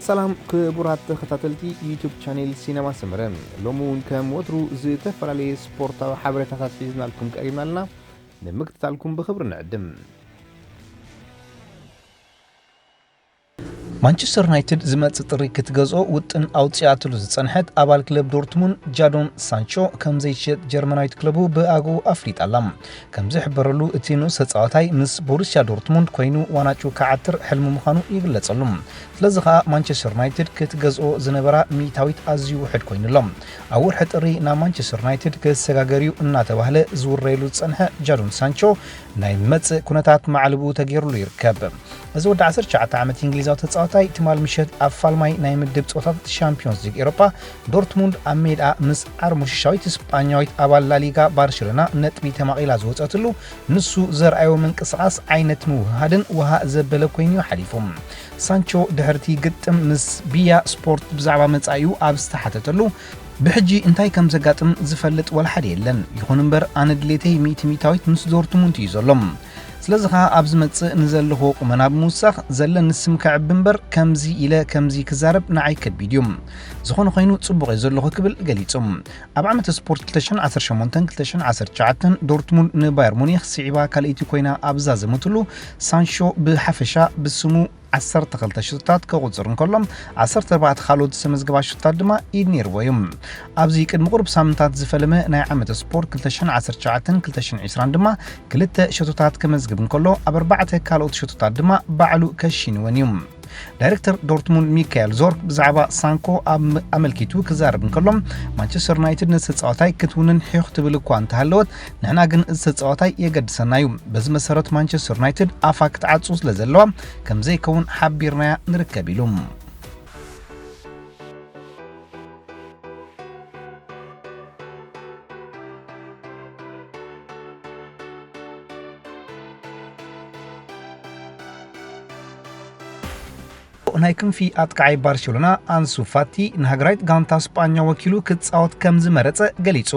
ሰላም ክቡራት ተኸታተልቲ ዩቱብ ቻኔል ሲነማ ሰመረ፣ ሎሚ እውን ከም ወትሩ ዝተፈላለየ ስፖርታዊ ሓበሬታታት ሒዝናልኩም ቀሪብና ኣለና። ንምክትታልኩም ብኽብሪ ንዕድም። ማንቸስተር ዩናይትድ ዝመጽእ ጥሪ ክትገዝኦ ውጥን ኣውጺኣትሉ ዝጸንሐት ኣባል ክለብ ዶርትሙንድ ጃዶን ሳንቾ ከም ዘይሸጥ ጀርመናዊት ክለቡ ብኣግኡ ኣፍሊጣ ኣላ። ከም ዝሕበረሉ እቲ ንኡስ ተጻዋታይ ምስ ቦሩስያ ዶርትሙንድ ኮይኑ ዋናጩ ክዓትር ሕልሚ ምዃኑ ይግለጸሉ። ስለዚ ኸኣ ማንቸስተር ዩናይትድ ክትገዝኦ ዝነበራ ሚእታዊት ኣዝዩ ውሑድ ኮይኑሎ። ኣብ ወርሒ ጥሪ ናብ ማንቸስተር ዩናይትድ ክሰጋገር እዩ እናተባህለ ዝውረየሉ ዝጸንሐ ጃዶን ሳንቾ ናይ መጽእ ኩነታት ማዕልብኡ ተገይሩሉ ይርከብ። እዚ ወዲ ዓሰርተ ትሽዓተ ዓመት እንግሊዛዊ ተጻዋታይ ትማል ምሸት ኣብ ፋልማይ ናይ ምድብ ጾታት ሻምፒዮንስ ሊግ ኤሮፓ ዶርትሙንድ ኣብ ሜዳ ምስ ዓርሙ ሽሻዊት ስጳኛዊት ኣባል ላሊጋ ባርሴሎና ነጥቢ ተማቒላ ዝወጸትሉ ንሱ ዘርኣዮ ምንቅስቓስ ዓይነት ምውህሃድን ውሃ ዘበለ ኮይኑ እዩ ሓሊፉ። ሳንቾ ድሕርቲ ግጥም ምስ ቢያ ስፖርት ብዛዕባ መጻኢኡ ኣብ ዝተሓተተሉ፣ ብሕጂ እንታይ ከም ዘጋጥም ዝፈልጥ ወላ ሓደ የለን። ይኹን እምበር ኣነ ድሌተይ ሚእቲ ሚእታዊት ምስ ዶርትሙንድ እዩ ዘሎ። ስለዚ ኸኣ ኣብ ዝመጽእ ንዘለኹዎ ቁመና ብምውሳኽ ዘለኒ ስም ከዕቢ እምበር ከምዚ ኢለ ከምዚ ክዛረብ ንዓይ ከቢድ እዩ። ዝኾነ ኮይኑ ጽቡቕ እየ ዘለኹ ክብል ገሊጹ። ኣብ ዓመተ ስፖርት ክልተ ሽሕን ዓሰርተ ሸሞንተን ክልተ ሽሕን ዓሰርተ ትሽዓተን ዶርትሙንድ ንባየር ሙኒክ ስዒባ ካልኣይቲ ኮይና ኣብ ዝዛዘመትሉ ሳንሾ ብሓፈሻ ብስሙ ዓሰርተ ክልተ ሸቶታት ከቑጽር እንከሎ ዓሰርተ ኣርባዕተ ካልኦት ዝተመዝገባ ሸቶታት ድማ ኢድ ነይርዎ እዩ። ኣብዚ ቅድሚ ቁሩብ ሳምንታት ዝፈለመ ናይ ዓመተ ስፖርት ክልተ ሽሕን ዓሰርተ ትሽዓተን ክልተ ሽሕን ዕስራን ድማ ክልተ ሸቶታት ከመዝግብ እንከሎ ኣብ ኣርባዕተ ካልኦት ሸቶታት ድማ ባዕሉ ከሺንወን እዩ። ዳይሬክተር ዶርትሙንድ ሚካኤል ዞርክ ብዛዕባ ሳንኮ ኣብ ኣመልኪቱ ክዛረብ እንከሎ ማንቸስተር ዩናይትድ ነቲ ተጻዋታይ ክትውንን ሒኽ ትብል እኳ እንተሃለወት ንሕና ግን እዚ ተጻዋታይ የገድሰና እዩ። በዚ መሰረት ማንቸስተር ዩናይትድ ኣፋ ክትዓጹ ስለ ዘለዋ ከም ዘይከውን ሓቢርናያ ንርከብ ኢሉ። ናይ ክንፊ ኣጥቃዓይ ባርሴሎና ኣንሱ ፋቲ ንሃገራዊት ጋንታ ስጳኛ ወኪሉ ክጻወት ከም ዝመረጸ ገሊጹ።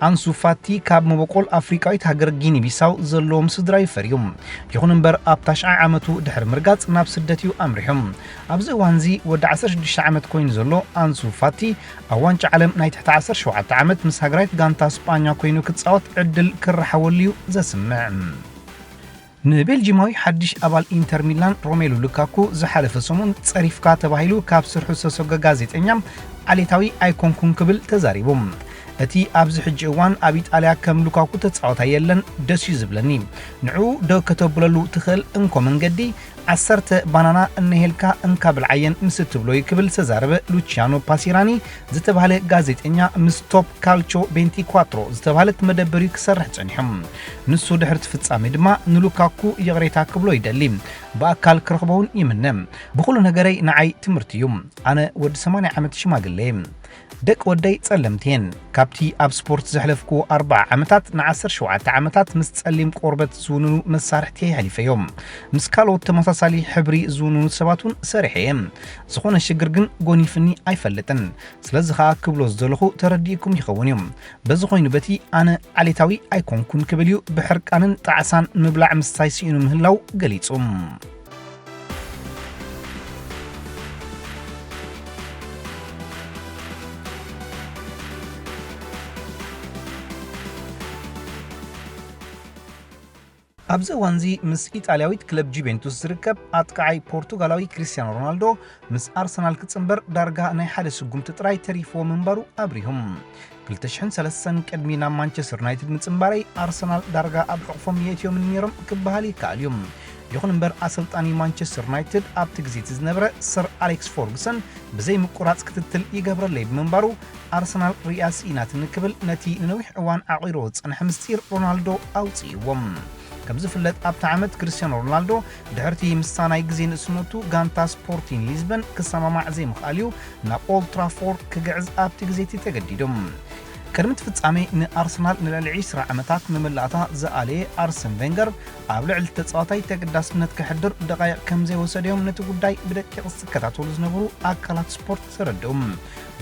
ኣንሱ ፋቲ ካብ መበቆል ኣፍሪቃዊት ሃገር ጊኒ ቢሳው ዘለዎም ስድራ ይፈር እዩ። ይኹን እምበር ኣብ ታሽዓይ ዓመቱ ድሕሪ ምርጋጽ ናብ ስደት እዩ ኣምሪሑ። ኣብዚ እዋንዚ ወዲ ዓሰርተ ሽዱሽተ ዓመት ኮይኑ ዘሎ ኣንሱ ፋቲ ኣብ ዋንጫ ዓለም ናይ ትሕቲ ዓሰርተ ሸውዓተ ዓመት ምስ ሃገራዊት ጋንታ ስጳኛ ኮይኑ ክጻወት ዕድል ክረሓወሉ እዩ ዘስምዕ። ንቤልጂማዊ ሓድሽ ኣባል ኢንተር ሚላን ሮሜሉ ሉካኩ ዝሓለፈ ሰሙን ጸሪፍካ ተባሂሉ ካብ ስርሑ ዝተሰጎ ጋዜጠኛ ዓሌታዊ ኣይኮንኩን ክብል ተዛሪቡ። እቲ ኣብዚ ሕጂ እዋን ኣብ ኢጣልያ ከም ሉካኩ ተጻዋታይ የለን፣ ደስ እዩ ዝብለኒ። ንዕኡ ደው ከተብለሉ ትኽእል እንኮ መንገዲ ዓሰርተ ባናና እነሄልካ እንካ ብልዓየን ምስ እትብሎ እዩ ክብል ዝተዛረበ ሉቺያኖ ፓሲራኒ ዝተባህለ ጋዜጠኛ ምስ ቶፕ ካልቾ ቬንቲ ኳትሮ ዝተባህለት መደበር እዩ ክሰርሕ ጸኒሑ። ንሱ ድሕርቲ ፍጻሜ ድማ ንሉካኩ ይቕሬታ ክብሎ ይደሊ። ብኣካል ክረኽቦ እውን ይምነ። ብኹሉ ነገረይ ንዓይ ትምህርቲ እዩ። ኣነ ወዲ ሰማንያ ዓመት ሽማግለ እየ። ደቂ ወደይ ጸለምቲ እየን። ካብቲ ኣብ ስፖርት ዘሕለፍኩዎ ኣርብዓ ዓመታት ንዓሰርተ ሸውዓተ ዓመታት ምስ ጸሊም ቆርበት ዝውንኑ መሳርሕቲ የሕሊፈዮም። ምስ ካልኦት ተመሳሳሊ ሕብሪ ዝውንኑ ሰባት እውን ሰሪሐ እየ። ዝኾነ ሽግር ግን ጎኒፍኒ ኣይፈልጥን። ስለዚ ኸኣ ክብሎ ዝደለኹ ተረዲእኩም ይኸውን እዩ። በዚ ኮይኑ በቲ ኣነ ዓሌታዊ ኣይኮንኩን ክብል እዩ ብሕርቃንን ጣዕሳን ምብላዕ ምስታይ ስኢኑ ምህላው ገሊጹ። ኣብዚ እዋንዚ ምስ ኢጣልያዊት ክለብ ጁቬንቱስ ዝርከብ ኣጥቃዓይ ፖርቱጋላዊ ክሪስቲያኖ ሮናልዶ ምስ ኣርሰናል ክጽንበር ዳርጋ ናይ ሓደ ስጉምቲ ጥራይ ተሪፍዎ ምንባሩ ኣብሪሁም። ክልተ ሽሕን ሰለስተን ቅድሚ ናብ ማንቸስተር ዩናይትድ ምጽንባረይ ኣርሰናል ዳርጋ ኣብ ሕቑፎም የእትዮምን ነይሮም ክበሃል ይከኣል እዩ። ይኹን እምበር ኣሰልጣኒ ማንቸስተር ዩናይትድ ኣብቲ ግዜ እቲ ዝነበረ ሰር ኣሌክስ ፎርግሰን ብዘይ ምቁራጽ ክትትል ይገብረለይ ብምንባሩ ኣርሰናል ሪኣ ስኢናትኒ ክብል ነቲ ንነዊሕ እዋን ዓቒርዎ ዝጸንሐ ምስጢር ሮናልዶ ኣውጽእዎም። ከም ዝፍለጥ ኣብቲ ዓመት ክርስቲያኖ ሮናልዶ ድሕርቲ ምስታ ናይ ግዜ ንእስነቱ ጋንታ ስፖርቲን ሊዝበን ክሰማማዕ ዘይምኽኣል እዩ ናብ ኦልድ ትራፎርድ ክግዕዝ ኣብቲ ግዜ እቲ ተገዲዱ። ቅድሚ እቲ ፍጻሜ ንኣርሰናል ንልዕሊ ዕስራ ዓመታት መመላእታ ዝኣለየ ኣርሰን ቬንገር ኣብ ልዕሊ ተጻዋታይ ተገዳስነት ከሕድር ደቓይቕ ከም ዘይወሰደዮም ነቲ ጉዳይ ብደቂቕ ዝከታተሉ ዝነበሩ ኣካላት ስፖርት ተረድኡ።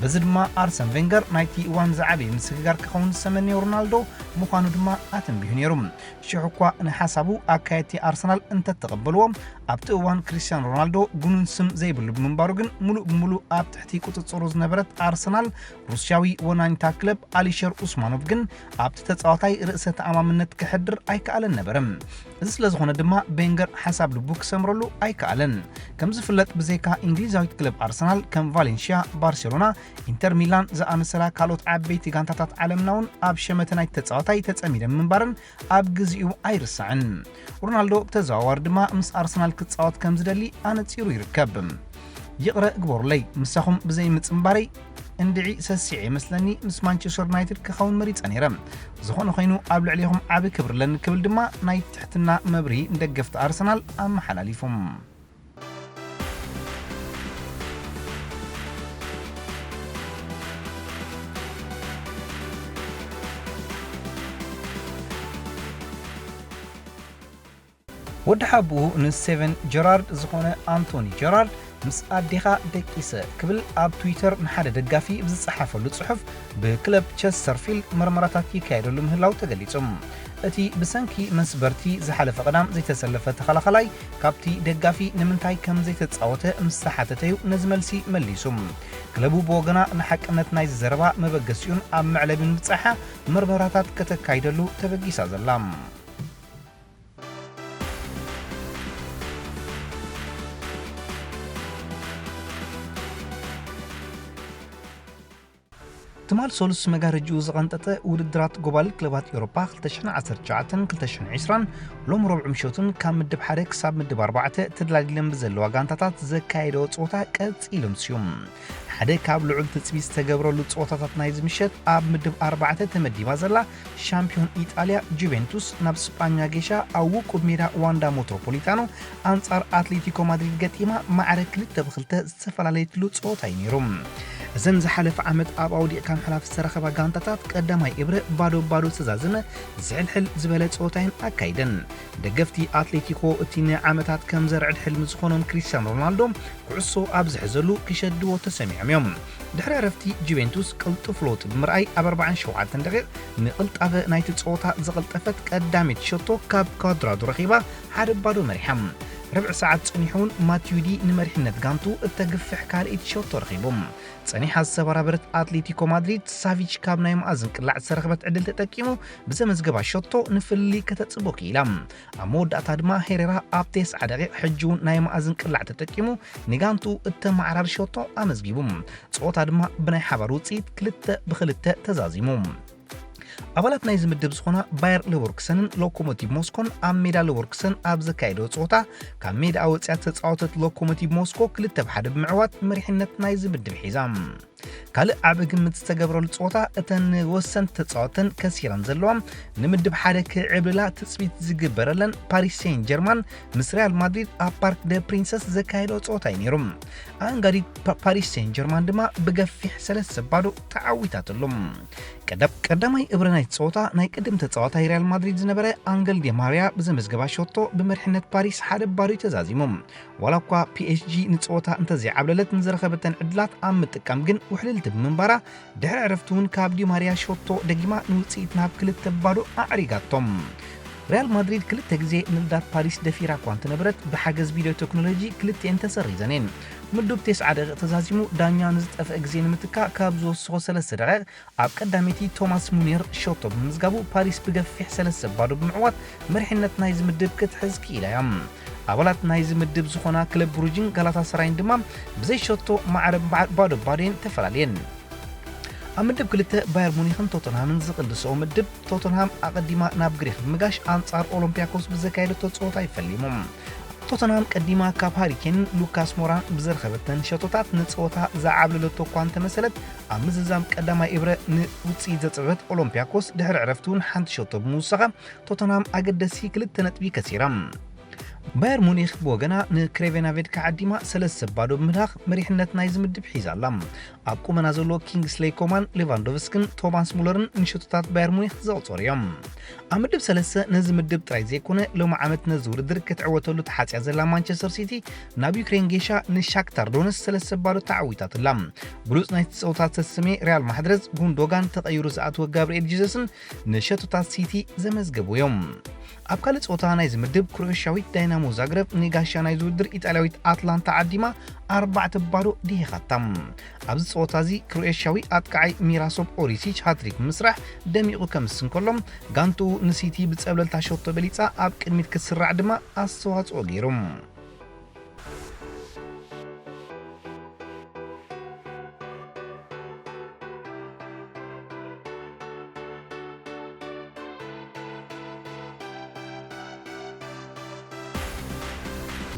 በዚ ድማ ኣርሰን ቬንገር ናይቲ እዋን ዝዓበየ ምስግጋር ክኸውን ዝተመነዮ ሮናልዶ ምዃኑ ድማ ኣተንቢሁ ነይሩ። ሽሕ እኳ ንሓሳቡ ኣካየድቲ ኣርሰናል እንተተቐበልዎ ኣብቲ እዋን ክሪስቲያኖ ሮናልዶ ግኑን ስም ዘይብሉ ብምንባሩ ግን፣ ሙሉእ ብሙሉእ ኣብ ትሕቲ ቁጽጽሩ ዝነበረት ኣርሰናል፣ ሩስያዊ ወናኒታ ክለብ ኣሊሸር ኡስማኖቭ ግን ኣብቲ ተጻዋታይ ርእሰ ተኣማምነት ከሕድር ኣይከኣለን ነበረ። እዚ ስለ ዝኾነ ድማ፣ ቤንገር ሓሳብ ልቡ ክሰምረሉ ኣይከኣለን። ከም ዝፍለጥ፣ ብዘይካ እንግሊዛዊት ክለብ ኣርሰናል፣ ከም ቫሌንሽያ፣ ባርሴሎና፣ ኢንተር ሚላን ዝኣመሰላ ካልኦት ዓበይቲ ጋንታታት ዓለምና እውን ኣብ ሸመተ ናይቲ ተጻዋታይ ተጸሚደን ምንባረን ኣብ ግዚኡ ኣይርሳዕን። ሮናልዶ ብተዘዋዋሪ ድማ ምስ ኣርሰናል ክጻወት ከም ዝደሊ ኣነጺሩ ይርከብ። ይቕረ ግበሩለይ፣ ምሳኹም ብዘይ ምጽንባረይ እንድዒ ሰሲዐ ይመስለኒ፣ ምስ ማንቸስተር ዩናይትድ ክኸውን መሪጸ ነይረ። ዝኾነ ኮይኑ፣ ኣብ ልዕሌኹም ዓቢ ክብሪ ኣለኒ ክብል ድማ ናይ ትሕትና መብርሂ ንደገፍቲ ኣርሰናል ኣመሓላሊፉ። ወዲ ሓቡኡ ንስቴቨን ጀራርድ ዝኾነ ኣንቶኒ ጀራርድ፣ "ምስ ኣዴኻ ደቂሰ" ክብል ኣብ ትዊተር ንሓደ ደጋፊ ብዝጸሓፈሉ ጽሑፍ፣ ብክለብ ቸስተርፊልድ መርመራታት ይካየደሉ ምህላው ተገሊጹ። እቲ ብሰንኪ መስበርቲ ዝሓለፈ ቀዳም ዘይተሰለፈ ተኸላኻላይ፣ ካብቲ ደጋፊ ንምንታይ ከም ዘይተጻወተ ምስ ተሓተተ'ዩ ነዚ መልሲ መሊሱ። ክለቡ ብወገና፣ ንሓቅነት ናይዚ ዘረባ መበገሲኡን ኣብ መዕለቢ ምብጻሓ መርመራታት ከተካይደሉ ተበጊሳ ዘላ። ትማል ሰሉስ መጋረጅኡ ዝቐንጠጠ ውድድራት ጎባልል ክለባት ኤውሮጳ ክልተ ሽሕን ዓሰርተ ትሽዓተን ክልተ ሽሕን ዕስራን፣ ሎም ረቡዕ ምሸቱን ካብ ምድብ ሓደ ክሳብ ምድብ ኣርባዕተ ተደላዲለን ብዘለዋ ጋንታታት ዘካየደኦ ጸወታ ቀጺሉ ኣምስዩ። ሓደ ካብ ልዑል ትጽቢት ዝተገብረሉ ጸወታታት ናይዚ ምሸት፣ ኣብ ምድብ ኣርባዕተ ተመዲባ ዘላ ሻምፒዮን ኢጣልያ ጁቬንቱስ፣ ናብ ስጳኛ ጌሻ ኣብ ውቁብ ሜዳ ዋንዳ ሞትሮፖሊታኖ ኣንጻር ኣትሌቲኮ ማድሪድ ገጢማ፣ ማዕረ ክልተ ብክልተ ዝተፈላለየትሉ ጸወታ እዩ ነይሩ። እዘን ዝሓለፈ ዓመት ኣብ ኣውዲቕካ ምሕላፍ ዝተረኸባ ጋንታታት፣ ቀዳማይ እብረ ባዶ ባዶ ዝተዛዘመ ዝሕልሕል ዝበለ ጸወታ እየን ኣካይደን። ደገፍቲ ኣትሌቲኮ፣ እቲ ንዓመታት ከም ዘርዕድ ሕልሚ ዝኾኖም ክሪስቲያኖ ሮናልዶ፣ ኩዕሶ ኣብ ዝሕዘሉ ክሸድዎ ተሰሚዖም እዮም። ድሕሪ ዕረፍቲ፣ ጁቬንቱስ ቅልጡፍ ለውጢ ብምርኣይ፣ ኣብ ኣርባዓን ሸውዓተን ደቂቕ ንቕልጣፈ ናይቲ ጸወታ ዘቐልጠፈት ቀዳመይቲ ሸቶ ካብ ኳድራዶ ረኺባ፣ ሓደ ባዶ መሪሓ። ርብዒ ሰዓት ጸኒሑ እውን፣ ማቲዩዲ ንመሪሕነት ጋንቱ እተግፍሕ ካልኣይቲ ሸቶ ረኺቡ። ጸኒሓ ዝተበራበረት ኣትሌቲኮ ማድሪድ፣ ሳቪች ካብ ናይ መኣዝን ቅላዕ ዝተረኽበት ዕድል ተጠቂሙ ብዘመዝገባ ሸቶ ንፍልልይ ከተጽቦ ክኢላ። ኣብ መወዳእታ ድማ፣ ሄሬራ ኣብ ተስዓ ደቂቕ ሕጂ እውን ናይ መኣዝን ቅላዕ ተጠቂሙ ንጋንቱ እተመዓራሪ ሸቶ ኣመዝጊቡ። ጸወታ ድማ ብናይ ሓባር ውጽኢት ክልተ ብክልተ ተዛዚሙ። ኣባላት ናይዚ ምድብ ዝኾና ባየር ሌቨርኩሰንን ሎኮሞቲቭ ሞስኮን፣ ኣብ ሜዳ ሌቨርኩሰን ኣብ ዘካየደኦ ጸወታ፣ ካብ ሜዳ ወጽያ ዝተጻወተት ሎኮሞቲቭ ሞስኮ ክልተ ብ ሓደ ብምዕዋት መሪሕነት ናይዚ ምድብ ሒዛ። ካልእ ዓቢ ግምት ዝተገብረሉ ጸወታ፣ እተን ወሰንቲ ተጻወተን ከሲረን ዘለዋ፣ ንምድብ ሓደ ክዕብልላ ትጽቢት ዝግበረለን ፓሪስ ሴን ጀርማን ምስ ሪያል ማድሪድ ኣብ ፓርክ ደ ፕሪንሰስ ዘካየደኦ ጸወታ እዩ ነይሩ። ኣንጋዲት ፓ-፣ ፓሪስ ሴን ጀርማን ድማ ብገፊሕ ሰለስተ ባዶ ተዓዊታትሉ። ቀዳም-፣ ቀዳማይ እብረ ናይቲ ጸወታ፣ ናይ ቅድም ተጻዋታይ ሪያል ማድሪድ ዝነበረ ኣንገል ዲ ማርያ ብዘመዝገባ ሸቶ፣ ብመሪሕነት ፓሪስ ሓደ ባዶ ተዛዚሙ። ዋላ እኳ ፒ ኤስ ጂ ንጸወታ እንተዘይዓብለለት፣ ንዝረኸበተን ዕድላት ኣብ ምጥቃም ግን ውሕልልቲ ብምንባራ፣ ድሕሪ ዕረፍቲ እውን ካብ ዲ ማርያ ሸቶ ደጊማ ንውጽኢት ናብ ክልተ ባዶ ኣዕሪጋቶም። ሪያል ማድሪድ ክልተ ግዜ ንልዳት ፓሪስ ደፊራ እኳ እንተነበረት፣ ብሓገዝ ቪድዮ ቴክኖሎጂ ክልቲኤን ተሰሪዘን እየን። ምዱብ ተስዓ ደቂቕ ተዛዚሙ፣ ዳኛ ንዝጠፍአ ግዜ ንምትካእ ካብ ዝወሰኾ ሰለስተ ደቂቕ፣ ኣብ ቀዳመይቲ ቶማስ ሙኒር ሸቶ ብምምዝጋቡ፣ ፓሪስ ብገፊሕ ሰለስተ ባዶ ብምዕዋት መሪሕነት ናይዚ ምድብ ክትሕዝ ክኢላ እያ። ኣባላት ናይዚ ምድብ ዝኾና ክለብ ብሩጅን ጋላታ ሰራይን ድማ ብዘይ ሸቶ ማዕረ ባ-፣ ባዶ ባዶ እየን ተፈላልየን። ኣብ ምድብ ክልተ፣ ባየር ሙኒኽን ቶተንሃምን ዝቕልሰኦ ምድብ፣ ቶተንሃም ኣቐዲማ ናብ ግሪኽ ብምጋሽ ኣንጻር ኦሎምፒያኮስ ብዘካየደቶ ጸወታ ይፈሊሙ። ቶተንሃም ቀዲማ ካብ ሃሪ ኬንን ሉካስ ሞራን ብዝረኸበተን ሸቶታት ንጸወታ ዝዓብለለቶ እኳ እንተመሰለት፣ ኣብ ምዝዛም ቀዳማይ እብረ ንውጽኢት ዘጽበበት ኦሎምፒያኮስ ድሕሪ ዕረፍቲ እውን ሓንቲ ሸቶ ብምውሳኻ፣ ቶተንሃም ኣገደሲ ክልተ ነጥቢ ከሲራ። ባየር ሙኒክ ብወገና ንክሬቬናቬድካ ዓዲማ ሰለስተ ባዶ ብምልኻኽ መሪሕነት ናይዚ ምድብ ሒዛ ኣላ። ኣብ ቁመና ዘሎ ኪንግስሌይ ኮማን፣ ሌቫንዶቭስክን ቶማስ ሙለርን ንሸቶታት ባየር ሙኒክ ዘቑጸሩ እዮም። ኣብ ምድብ ሰለስተ ነዚ ምድብ ጥራይ ዘይኮነ፣ ሎሚ ዓመት ነዚ ውድድር ክትዕወተሉ ተሓጽያ ዘላ ማንቸስተር ሲቲ፣ ናብ ዩክሬን ጌሻ ንሻክታር ዶነስ ሰለስተ ባዶ ተዓዊታትላ። ብሉጽ ናይቲ ጸወታ ዝተሰምየ ሪያል ማሕድረዝ፣ ጉንዶጋን ተቐይሩ ዝኣተወ ጋብርኤል ጂዘስን ንሸቶታት ሲቲ ዘመዝገቡ እዮም። ኣብ ካልእ ጸወታ ናይዚ ምድብ፣ ክሮኤሽያዊት ዲናሞ ዛግረብ ንጋሻ ናይዚ ውድድር ኢጣልያዊት ኣትላንታ ዓዲማ ኣርባዕተ ባዶ ድሂኻታ። ኣብዚ ጸወታ እዚ ክሮኤሽያዊ ኣጥቃዓይ ሚራሶቭ ኦሪሲች ሃትሪክ ብምስራሕ ደሚቑ ከምስ እንከሎ፣ ጋንትኡ ንሲቲ ብጸብለልታ ሸቶ በሊጻ ኣብ ቅድሚት ክትስራዕ ድማ ኣስተዋጽኦ ገይሩ።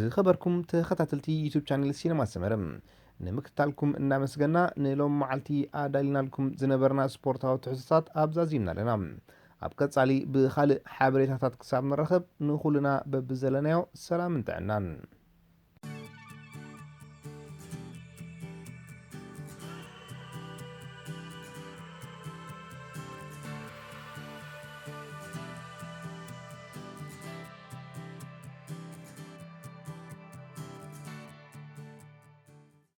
ዝኸበርኩም ተኸታተልቲ ዩቱብ ቻነል ሲነማ ሰመረ፣ ንምክትታልኩም እናመስገና፣ ንሎም መዓልቲ ኣዳሊናልኩም ዝነበርና ስፖርታዊ ትሕዝቶታት ኣብዛዚምና ኣለና። ኣብ ቀጻሊ ብኻልእ ሓበሬታታት ክሳብ ንራኸብ፣ ንኹልና በብዘለናዮ ሰላምን ጥዕናን።